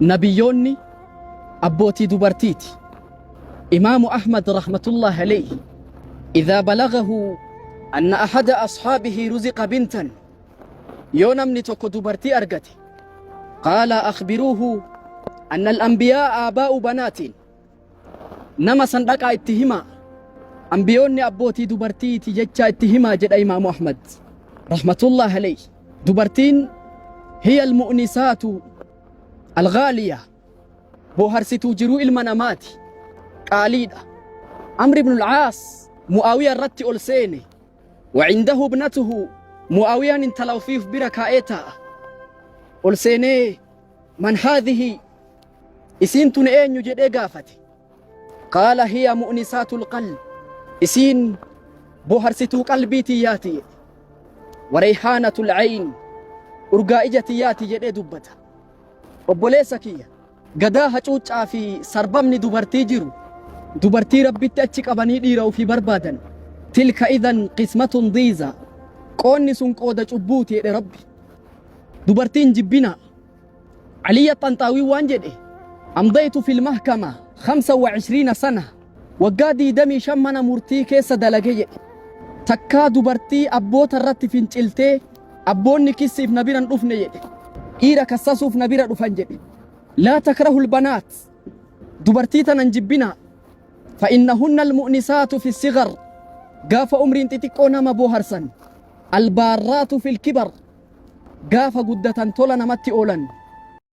Nabiyyoonni abbootii dubartiiti. Imaamu Ahmad rahmatullahi alayhi idhaa balagahu anna ahada ashaabihi ruziqa bintan yoo namni tokko dubartii argate qaala akhbiruuhu anna al-anbiyaa aabaa'u banaatiin nama san dhaqaa itti himaa ambiyoonni abbootii dubartiiti jechaa itti himaa jedha Imaamu Ahmad rahmatullahi alayhi. Dubartiin hiya almu'nisaatu alghaaliya booharsituu jiruu ilma namaati qaaliidha. Amr ibn al-Aas Mu'aawiyaa irratti ol seene wa indahu ibnatuhu Mu'aawiyaan intala ofiif bira kaa'ee taa'a. Ol seenee man haadhihi isiin tun eenyu jedhee gaafate. Qaala hiya mu'nisaatul qalb isiin boharsituu qalbii tiyyaati jedhe. Wareyhaanatul ayn urgaa ija tiyyaati jedhee dubbata. Obboleessa kiyya gadaa hacuuccaa fi sarbamni dubartii jiru dubartii rabbitti achi qabanii dhiira ofii barbaadan tilka idan qismatun diiza qoonni sun qooda cubbuuti jedhe rabbi. Dubartiin jibbinaa. Aliyya Xanxaawii waan jedhe amdaytu fil mahkama 25 sana waggaa 25 mana murtii keessa dalage jedhe. Takkaa dubartii abboota irratti finciltee abboonni kissiif na bira hin dhufne jedhe. Dhiira kassasuuf na bira dhufan jedhe. Laa takrahul banaat dubartii tana hin jibbinaa. Fa'innahunna almu'nisaatu fi sigar gaafa umriin xixiqqoo nama booharsan albaarraatu fil kibar gaafa guddatan tola namatti oolan.